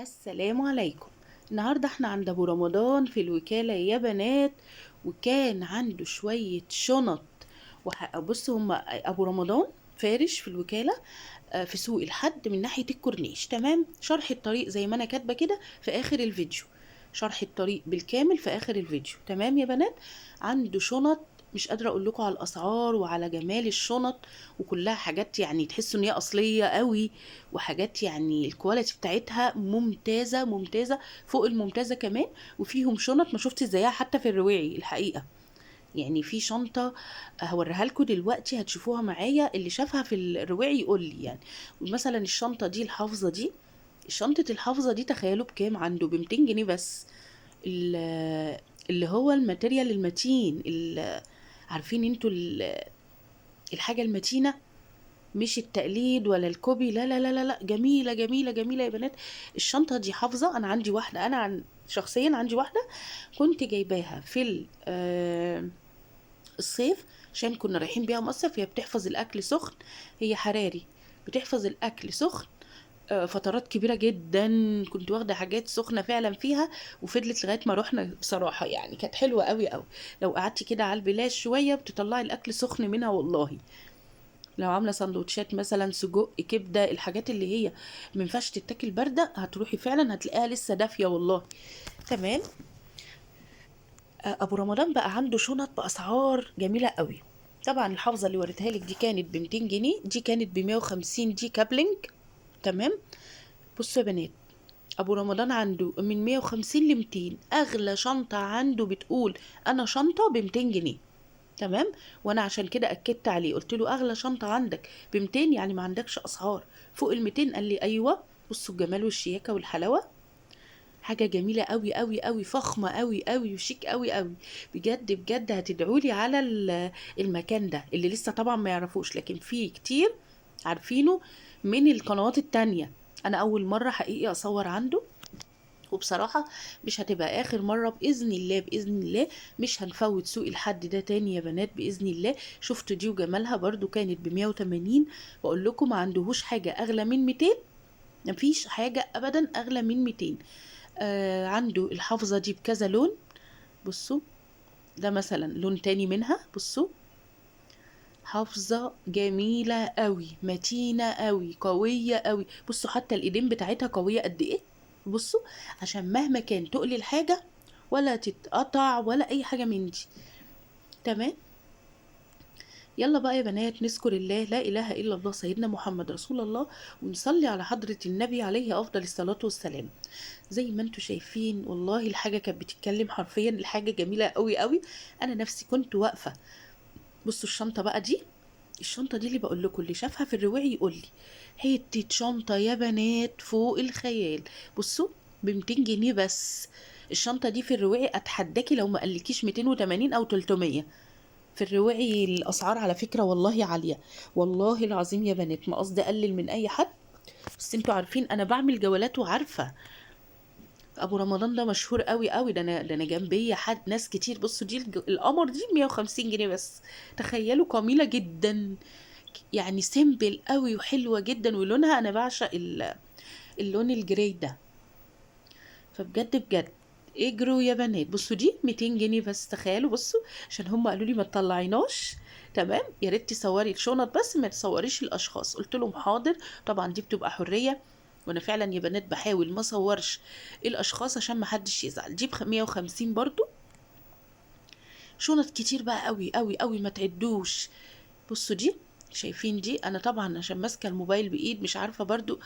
السلام عليكم. النهارده احنا عند ابو رمضان في الوكالة يا بنات، وكان عنده شوية شنط. بصوا، هم ابو رمضان فارش في الوكالة، في سوق الحد من ناحية الكورنيش. تمام، شرح الطريق زي ما انا كاتبة كده في اخر الفيديو، شرح الطريق بالكامل في اخر الفيديو. تمام يا بنات، عنده شنط مش قادرة اقول لكم على الاسعار وعلى جمال الشنط، وكلها حاجات يعني تحسوا ان هي اصلية قوي، وحاجات يعني ال quality بتاعتها ممتازة ممتازة فوق الممتازة كمان. وفيهم شنط ما شفت زيها حتى في الرواعي الحقيقة. يعني في شنطة هوريها لكم دلوقتي هتشوفوها معايا، اللي شافها في الرواعي يقول لي. يعني مثلا الشنطة دي الحافظة دي، شنطة الحافظة دي تخيلوا بكام عنده؟ ب 200 جنيه بس. اللي هو ال material المتين، عارفين انتوا الحاجة المتينة، مش التقليد ولا ال copy، لا لا لا لا لا، جميلة جميلة جميلة يا بنات. الشنطة دي حافظة، أنا عندي واحدة، أنا شخصيا عندي واحدة كنت جايباها في الصيف عشان كنا رايحين بيها مصيف. هي بتحفظ الأكل سخن، هي حراري بتحفظ الأكل سخن، فترات كبيرة جدا. كنت واخدة حاجات سخنة فعلا فيها، وفضلت لغاية ما روحنا بصراحة، يعني كانت حلوة قوي قوي. لو قعدتي كده على البلاش شوية بتطلعي الأكل سخن منها والله. لو عاملة سندوتشات مثلا سجق كبدة، الحاجات اللي هي ما ينفعش تتاكل باردة، هتروحي فعلا هتلاقيها لسه دافية والله. تمام. أبو رمضان بقى عنده شنط بأسعار جميلة قوي. طبعا الحافظة اللي وريتها لك دي كانت ب 200 جنيه، دي كانت ب 150، دي كابلينج. تمام. بصوا يا بنات، ابو رمضان عنده من 150 ل 200، اغلى شنطه عنده بتقول انا شنطه ب 200 جنيه. تمام، وانا عشان كده اكدت عليه، قلت له اغلى شنطه عندك ب 200، يعني ما عندكش اسعار فوق ال 200؟ قال لي ايوه. بصوا الجمال والشياكه والحلاوه، حاجة جميلة قوي قوي قوي، فخمة قوي قوي، وشيك قوي قوي. بجد بجد هتدعولي على المكان ده، اللي لسه طبعا ما يعرفوش، لكن في كتير عارفينه من القنوات التانية. انا اول مرة حقيقي اصور عنده، وبصراحة مش هتبقى اخر مرة باذن الله. باذن الله مش هنفوت سوق الحد ده تاني يا بنات باذن الله. شفتوا دي وجمالها برضو كانت بمية وتمانين. بقول لكم ما عندهوش حاجة اغلى من 200، مفيش حاجة ابدا اغلى من 200. عنده الحافظة دي بكذا لون، بصوا ده مثلا لون تاني منها. بصوا حافظة جميلة قوي، متينة قوي، قوية قوي. بصوا حتى الايدين بتاعتها قوية قد ايه. بصوا عشان مهما كان تقلي الحاجة ولا تتقطع ولا اي حاجة من دي. تمام. يلا بقى يا بنات نذكر الله، لا اله الا الله سيدنا محمد رسول الله، ونصلي على حضرة النبي عليه افضل الصلاة والسلام. زي ما انتوا شايفين والله الحاجة كانت بتتكلم حرفيا، الحاجة جميلة قوي قوي. انا نفسي كنت واقفة. بصوا الشنطة بقى دي، الشنطة دي اللي بقول لكم اللي شافها في الرواعي يقول لي، حتة شنطة يا بنات فوق الخيال. بصوا ب 200 جنيه بس الشنطة دي في الرواعي، اتحداكي لو ما قالكيش 280 او 300. في الرواعي الاسعار على فكرة والله عالية، والله العظيم يا بنات، ما قصدي اقلل من اي حد، بس انتوا عارفين انا بعمل جولات وعارفة ابو رمضان ده مشهور قوي قوي. ده انا جنبي حد ناس كتير. بصوا دي القمر دي 150 جنيه بس، تخيلوا قميلة جدا، يعني simple قوي وحلوة جدا، ولونها انا بعشق اللون ال gray ده. فبجد بجد اجروا يا بنات. بصوا دي 200 جنيه بس، تخيلوا. بصوا عشان هم قالوا لي ما تطلعيناش، تمام، يا ريت تصوري الشنط بس ما تصوريش الاشخاص. قلت لهم حاضر، طبعا دي بتبقى حرية، وانا فعلا يا بنات بحاول ما اصورش الاشخاص عشان ما حدش يزعل. دي 150 برضو. شنط كتير بقى قوي قوي قوي ما تعدوش. بصوا دي، شايفين دي؟ انا طبعا عشان ماسكه الموبايل بايد مش عارفه برضو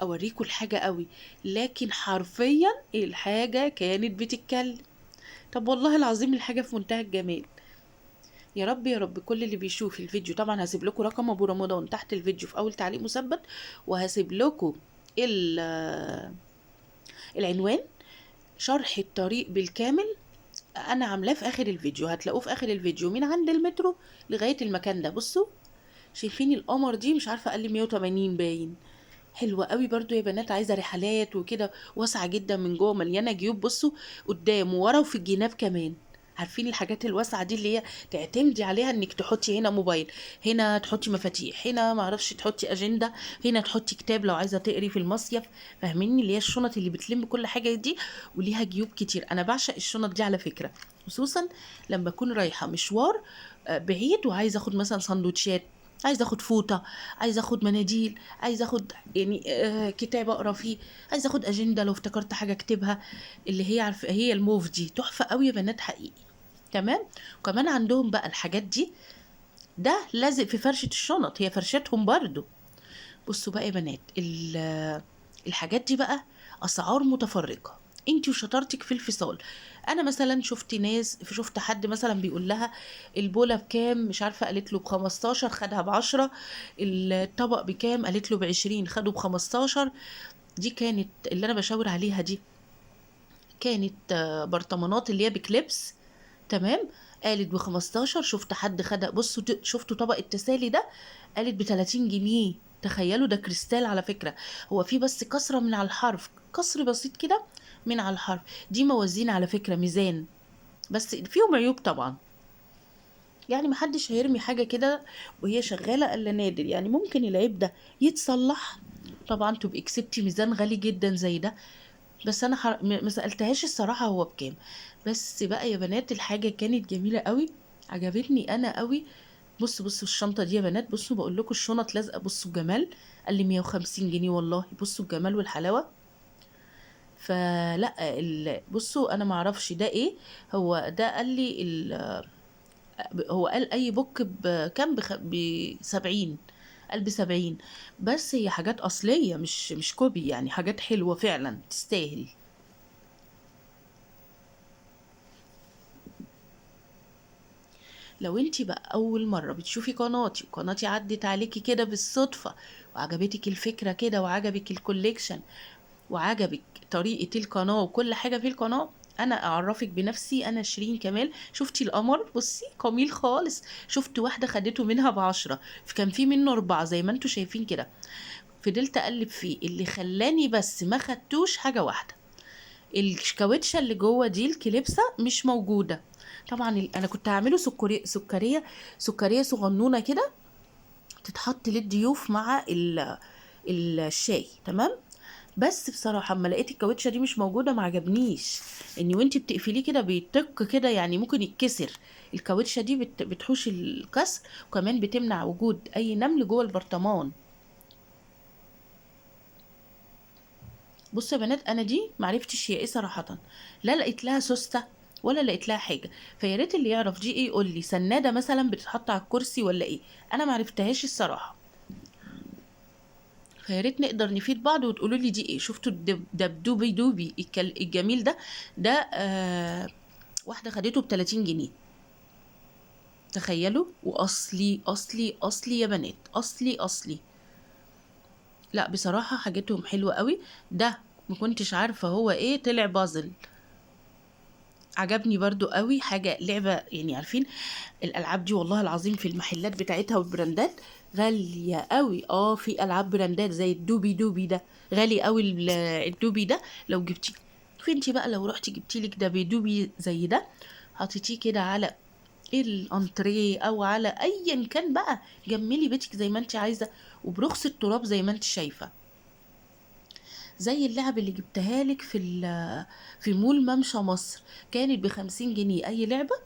اوريكم الحاجة قوي، لكن حرفيا الحاجة كانت بتتكلم. طب والله العظيم الحاجة في منتهى الجمال. يا رب يا رب كل اللي بيشوف الفيديو، طبعا هسيب لكم رقم ابو رمضان تحت الفيديو في اول تعليق مثبت، وهسيب لكم العنوان، شرح الطريق بالكامل انا عاملاه في اخر الفيديو، هتلاقوه في اخر الفيديو من عند المترو لغاية المكان ده. بصوا شايفين القمر دي؟ مش عارفه قال لي 180 باين. حلوة قوي برضو يا بنات، عايزه رحلات وكده، واسعة جدا من جوه، مليانة جيوب. بصوا قدام وورا وفي الجناب كمان. عارفين الحاجات الواسعة دي اللي هي تعتمدي عليها انك تحطي هنا موبايل، هنا تحطي مفاتيح، هنا معرفش تحطي اجندة، هنا تحطي كتاب لو عايزه تقري في المصيف، فاهميني؟ اللي هي الشنط اللي بتلم كل حاجة دي وليها جيوب كتير. انا بعشق الشنط دي على فكرة، خصوصا لما اكون رايحة مشوار بعيد وعايزه اخد مثلا سندوتشات، عايزه اخد فوطه، عايزه اخد مناديل، عايزه اخد يعني كتاب اقرا فيه، عايزه اخد اجندة لو افتكرت حاجة اكتبها، اللي هي عارفه هي الموف دي تحفة قوي يا بنات حقيقي. تمام. وكمان عندهم بقى الحاجات دي، ده لازق في فرشه الشنط، هي فرشتهم برضو. بصوا بقى يا بنات، الحاجات دي بقى اسعار متفرقة، انتي وشطارتك في الفصال. انا مثلا شفت ناس، شفت حد مثلا بيقول لها البوله بكام، مش عارفه، قالت له ب15، خدها ب10. الطبق بكام، قالت له ب20، خده ب15. دي كانت اللي انا بشاور عليها، دي كانت برطمانات اللي هي بكليبس. تمام. قالت ب15، شفت حد خدها. بصوا شفتوا طبق التسالي ده، قالت ب30 جنيه. تخيلوا، ده كريستال على فكرة، هو في بس كسرة من على الحرف، كسر بسيط كده من على الحرف. دي موازين على فكرة، ميزان، بس فيهم عيوب طبعا، يعني محدش هيرمي حاجة كده وهي شغالة إلا نادر، يعني ممكن العيب ده يتصلح طبعا، تبقي كسبتي ميزان غالي جدا زي ده. بس انا ما سألتهاش الصراحة هو بكام. بس بقى يا بنات الحاجة كانت جميلة قوي، عجبتني انا قوي. بصوا الشنطة دي يا بنات، بصوا بقول لكم الشنط لازقة، بصوا الجمال. قال لي 150 جنيه والله، بصوا الجمال والحلاوة. فلا بصوا انا ما اعرفش ده ايه، هو ده قال لي هو قال اي بوك بكام، ب70، قال ب70، بس هي حاجات اصلية مش copy، يعني حاجات حلوة فعلا تستاهل. لو انتي بقى اول مرة بتشوفي قناتي، وقناتي عدت عليكي كده بالصدفة وعجبتك الفكرة كده، وعجبك ال collection، وعجبك طريقة القناة وكل حاجة في القناة، انا اعرفك بنفسي، انا شيرين كمال. شفتي القمر؟ بصي قميل خالص. شفت واحدة خدته منها ب10، كان في منه 4 زي ما انتوا شايفين كده. فضلت اقلب فيه، اللي خلاني بس ما خدتوش حاجة واحدة، الكاوتشة اللي جوه دي الكليبسة مش موجودة. طبعا انا كنت هعمله سكرية صغنونة كده تتحط للضيوف مع الشاي. تمام. بس بصراحة اما لقيت الكاوتشة دي مش موجودة ما عجبنيش، ان وانتي بتقفليه كده بيتك كده، يعني ممكن يتكسر. الكاوتشة دي بتحوش الكسر، وكمان بتمنع وجود اي نمل جوه البرطمان. بصوا يا بنات، انا دي معرفتش هي ايه صراحة، لا لقيت لها سوستة ولا لقيت لها حاجة، فيا ريت اللي يعرف دي ايه يقول لي. سنادة مثلا بتتحط على الكرسي ولا ايه؟ انا معرفتهاش الصراحة، فيا ريت نقدر نفيد بعض وتقولوا لي دي ايه. شفتوا الدبدوبي دوبي الجميل ده؟ ده واحدة خدته ب30 جنيه، تخيلوا. واصلي اصلي اصلي يا بنات، اصلي اصلي. لا بصراحة حاجتهم حلوة قوي. ده ما كنتش عارفة هو ايه، طلع بازل، عجبني برضو قوي. حاجة لعبة، يعني عارفين الألعاب دي والله العظيم في المحلات بتاعتها والبراندات غالية قوي. في ألعاب براندات زي الدوبي دوبي ده غالي قوي، الدوبي ده لو جبتيه. فانتي بقى لو رحتي جبتي لك دبي دوبي زي ده، حطيتيه كده على الانتريه او على ايا كان بقى، جملي بيتك زي ما انت عايزة وبرخص التراب زي ما انت شايفة. زي اللعب اللي جبتها لك في مول ممشى مصر، كانت ب50 جنيه اي لعبة.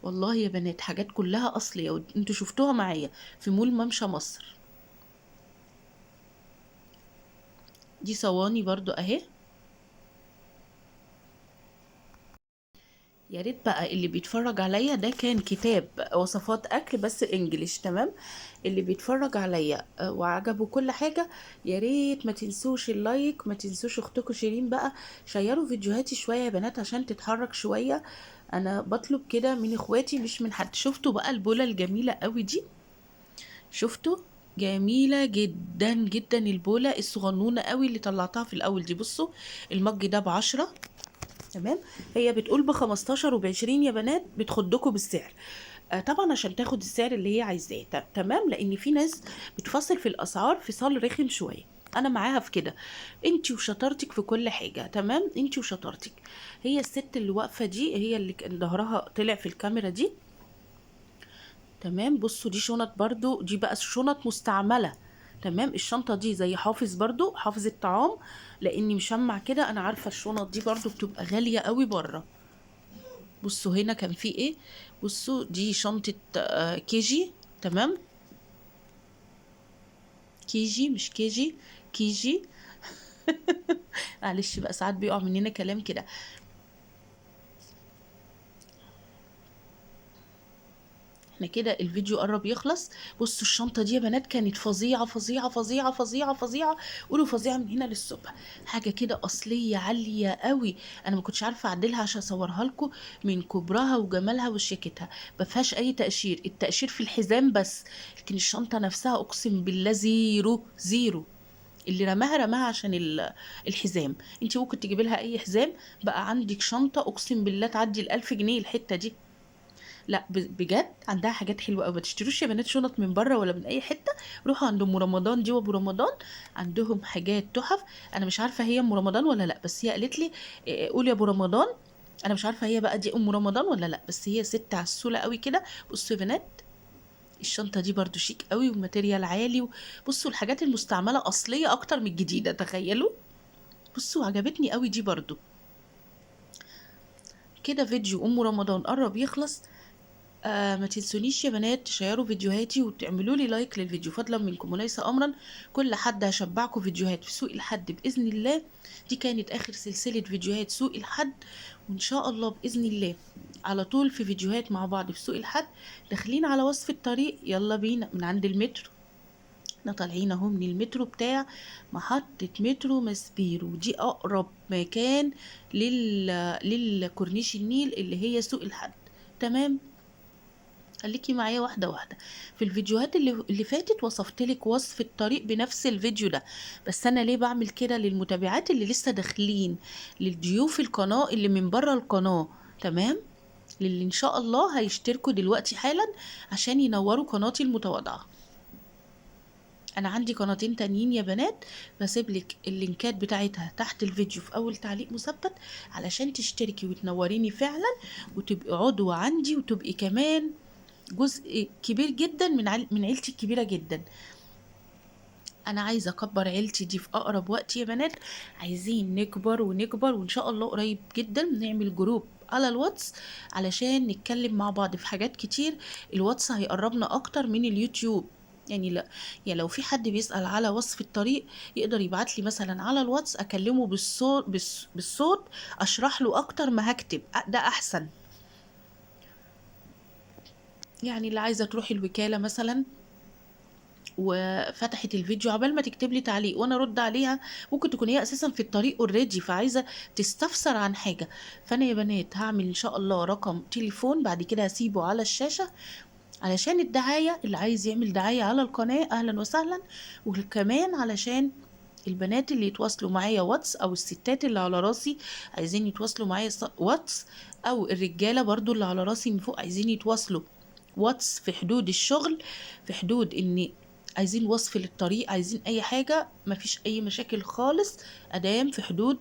والله يا بنات حاجات كلها اصلية، وانتوا شفتوها معايا في مول ممشى مصر. دي صواني برضو اهي. يا ريت بقى اللي بيتفرج عليا، ده كان كتاب وصفات اكل بس انجليش، تمام؟ اللي بيتفرج عليا وعجبه كل حاجة، يا ريت ما تنسوش اللايك، ما تنسوش اختكم شيرين بقى، شيروا فيديوهاتي شوية يا بنات عشان تتحرك شوية. انا بطلب كده من اخواتي مش من حد. شفتوا بقى البوله الجميلة قوي دي؟ شفتوا؟ جميلة جدا جدا البوله الصغنونه قوي اللي طلعتها في الاول دي. بصوا المج ده ب10، تمام؟ هي بتقول ب15 وب20 يا بنات، بتخدكوا بالسعر. طبعا عشان تاخد السعر اللي هي عايزاه، تمام؟ لان في ناس بتفاصل في الاسعار فصال رخم شوية. انا معاها في كده. انتي وشطارتك في كل حاجة، تمام؟ انتي وشطارتك. هي الست اللي واقفة دي هي اللي كان ظهرها طلع في الكاميرا دي، تمام؟ بصوا دي شنط برضو، دي بقى شنط مستعملة، تمام؟ الشنطة دي زي حافظ برضو، حافظ الطعام، لاني مشمع كده، انا عارفه الشنط دي برضو بتبقى غالية قوي بره. بصوا هنا كان في ايه، بصوا دي شنطه كيجي، تمام؟ كيجي مش كيجي، كيجي معلش بقى ساعات بيقع مننا كلام كده. احنا كده الفيديو قرب يخلص. بصوا الشنطة دي يا بنات كانت فظيعة فظيعة فظيعة فظيعة فظيعة، قولوا فظيعة من هنا للصبح، حاجة كده أصلية عالية قوي. أنا ما كنتش عارفة أعدلها عشان أصورها لكم من كبرها وجمالها وشياكتها، ما فيهاش أي تقشير، التقشير في الحزام بس، لكن الشنطة نفسها أقسم بالله zero zero. اللي رماها رماها عشان الحزام. انت ممكن تجيبي لها اي حزام، بقى عندك شنطة اقسم بالله تعدي ال1000 جنيه الحتة دي. لا بجد عندها حاجات حلوة قوي. ما تشتروش يا بنات شنط من بره ولا من اي حتة، روحوا عند ام رمضان دي وابو رمضان، عندهم حاجات تحف. انا مش عارفه هي ام رمضان ولا لا، بس هي قالت لي قولي يا ابو رمضان. انا مش عارفه هي بقى دي ام رمضان ولا لا، بس هي ست عسوله قوي كده. بصوا يا بنات الشنطة دي برضو شيك قوي و material عالي. بصوا الحاجات المستعملة اصلية اكتر من الجديدة، تخيلوا. بصوا عجبتني قوي دي برضو. كده فيديو ام رمضان قرب يخلص. ما تنسونيش يا بنات تشيروا فيديوهاتي وتعملوا لي like للفيديو فضلا منكم وليس امرا. كل حد هشبعكم فيديوهات في سوق الحد باذن الله. دي كانت اخر سلسلة فيديوهات سوق الحد، وان شاء الله باذن الله على طول في فيديوهات مع بعض في سوق الحد. داخلين على وصف الطريق، يلا بينا من عند المترو. احنا طالعين اهو من المترو بتاع محطة مترو ماسبيرو، ودي اقرب مكان للكورنيش النيل اللي هي سوق الحد، تمام؟ خليكي معايا واحدة واحدة. في الفيديوهات اللي فاتت وصفت لك وصف الطريق بنفس الفيديو ده، بس انا ليه بعمل كده؟ للمتابعات اللي لسه داخلين، للضيوف القناة اللي من بره القناة، تمام؟ للي ان شاء الله هيشتركوا دلوقتي حالا عشان ينوروا قناتي المتواضعة. انا عندي قناتين تانيين يا بنات، بسيب لك اللينكات بتاعتها تحت الفيديو في اول تعليق مثبت علشان تشتركي وتنوريني فعلا وتبقي عضوة عندي، وتبقي كمان جزء كبير جدا من عيلتي الكبيرة جدا. انا عايزة اكبر عيلتي دي في اقرب وقت يا بنات، عايزين نكبر ونكبر، وان شاء الله قريب جدا نعمل group على الواتس علشان نتكلم مع بعض في حاجات كتير. الواتس هيقربنا اكتر من اليوتيوب، يعني لا، يعني لو في حد بيسأل على وصف الطريق يقدر يبعت لي مثلا على الواتس، اكلمه بالصوت اشرح له اكتر ما هكتب، ده احسن. يعني اللي عايزة تروح الوكالة مثلا وفتحت الفيديو عبال ما تكتب لي تعليق وانا ارد عليها، ممكن تكون هي اساسا في الطريق already فعايزه تستفسر عن حاجة. فانا يا بنات هعمل ان شاء الله رقم تليفون بعد كده هسيبه على الشاشة علشان الدعاية، اللي عايز يعمل دعاية على القناة اهلا وسهلا، وكمان علشان البنات اللي يتواصلوا معايا واتس، او الستات اللي على راسي عايزين يتواصلوا معايا واتس، او الرجالة برضو اللي على راسي من فوق عايزين يتواصلوا واتس في حدود الشغل، في حدود ان عايزين وصف للطريق، عايزين اي حاجة، مفيش اي مشاكل خالص ادام في حدود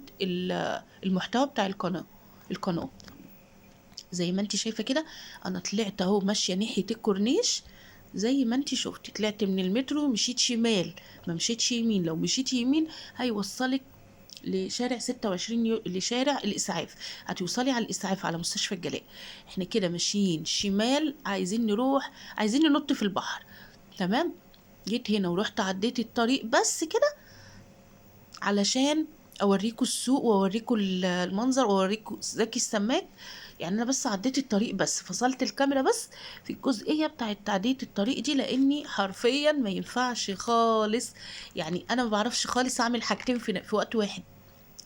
المحتوى بتاع القناة. زي ما انت شايفه كده انا طلعت اهو ماشية ناحية الكورنيش، زي ما انت شفتي طلعت من المترو مشيت شمال، ما مشيتش يمين. لو مشيت يمين هيوصلك لشارع 26 لشارع الإسعاف، هتوصلي على الإسعاف على مستشفى الجلاء. احنا كده ماشيين شمال، عايزين نروح، عايزين ننط في البحر، تمام؟ جيت هنا ورحت عديت الطريق بس كده علشان اوريكم السوق واوريكم المنظر واوريكم زكي السماك. يعني انا بس عديت الطريق بس، فصلت الكاميرا بس في الجزئية بتاعت تعديه الطريق دي، لاني حرفيا ما ينفعش خالص، يعني انا ما بعرفش خالص اعمل حاجتين في وقت واحد،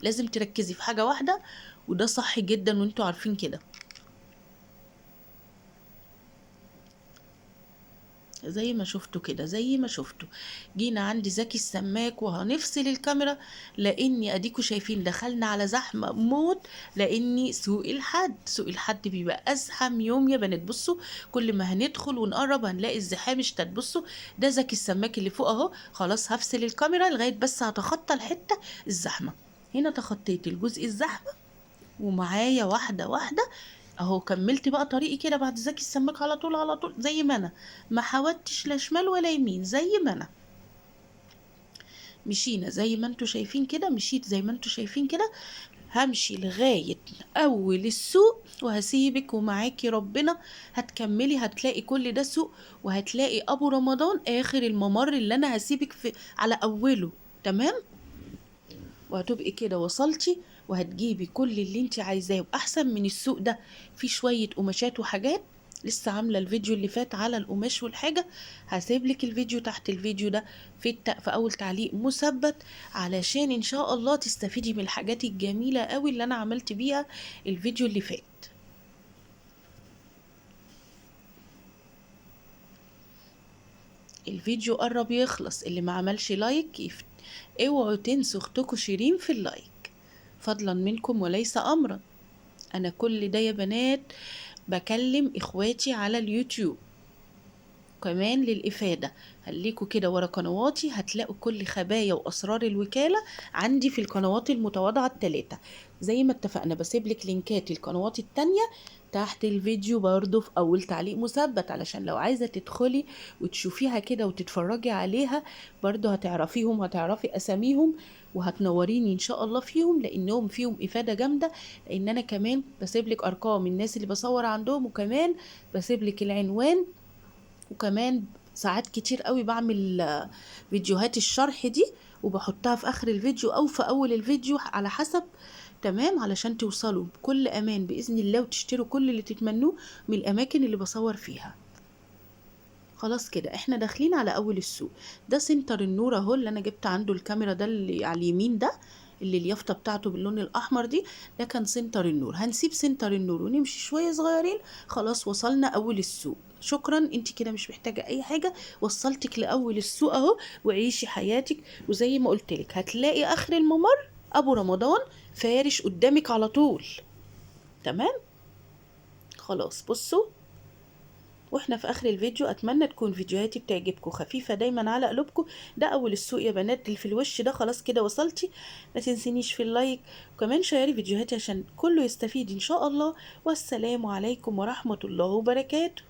لازم تركزي في حاجة واحدة، وده صح جدا وانتوا عارفين كده. زي ما شفتوا كده، زي ما شفتوا جينا عند زكي السماك وهنفصل الكاميرا، لاني اديكوا شايفين دخلنا على زحمة موت، لاني سوق الحد، سوق الحد بيبقى ازحم يوم يا بنات. بصوا كل ما هندخل ونقرب هنلاقي الزحام اشتد. بصوا ده زكي السماك اللي فوق اهو. خلاص هفصل الكاميرا لغاية بس هتخطى الحتة الزحمة. هنا تخطيت الجزء الزحمة ومعايا واحدة واحدة اهو، كملت بقى طريقي كده بعد زكي السماك على طول على طول زي ما انا، ما حاولتش لا شمال ولا يمين، زي ما انا مشينا زي ما انتوا شايفين كده، مشيت زي ما انتوا شايفين كده. همشي لغاية اول السوق وهسيبك ومعاكي ربنا، هتكملي هتلاقي كل ده سوق، وهتلاقي ابو رمضان اخر الممر اللي انا هسيبك في على اوله. تمام، وهتبقي كده وصلتي وهتجيبي كل اللي انت عايزاه، واحسن من السوق ده في شوية قماشات وحاجات. لسه عاملة الفيديو اللي فات على القماش والحاجة، هسيب لك الفيديو تحت الفيديو ده في اول تعليق مثبت، علشان ان شاء الله تستفيدي من الحاجات الجميلة قوي اللي انا عملت بيها الفيديو اللي فات. الفيديو قرب يخلص، اللي ما عملش like اوعوا تنسوا اختكم شيرين في ال like، فضلا منكم وليس امرا. انا كل ده يا بنات بكلم اخواتي على اليوتيوب كمان للافاده، خليكوا كده ورا قنواتي هتلاقوا كل خبايا واسرار الوكالة عندي في القنوات المتواضعة الثلاثة. زي ما اتفقنا بسيب لك لينكات القنوات التانية تحت الفيديو برضو في اول تعليق مثبت، علشان لو عايزه تدخلي وتشوفيها كده وتتفرجي عليها برضو هتعرفيهم، هتعرفي اساميهم وهتنوريني ان شاء الله فيهم، لانهم فيهم افاده جامدة. لان انا كمان بسيب لك ارقام الناس اللي بصور عندهم، وكمان بسيب لك العنوان، وكمان ساعات كتير قوي بعمل فيديوهات الشرح دي وبحطها في اخر الفيديو او في اول الفيديو على حسب. تمام، علشان توصلوا بكل امان باذن الله وتشتروا كل اللي تتمنوه من الاماكن اللي بصور فيها. خلاص كده احنا داخلين على اول السوق. ده سنتر النور اهو اللي انا جبت عنده الكاميرا، ده اللي على اليمين ده اللي اليافطه بتاعته باللون الاحمر دي، ده كان سنتر النور. هنسيب سنتر النور ونمشي شوية صغيرين، خلاص وصلنا اول السوق. شكرا، انت كده مش محتاجه اي حاجة، وصلتك لاول السوق اهو، وعيشي حياتك. وزي ما قلت لك هتلاقي اخر الممر ابو رمضان فارش قدامك على طول. تمام، خلاص بصوا واحنا في اخر الفيديو، اتمنى تكون فيديوهاتي بتعجبكم، خفيفة دايما على قلوبكم. ده اول السوق يا بنات اللي في الوش ده، خلاص كده وصلتي. ما تنسينيش في ال like، وكمان شيري فيديوهاتي عشان كله يستفيد ان شاء الله. والسلام عليكم ورحمة الله وبركاته.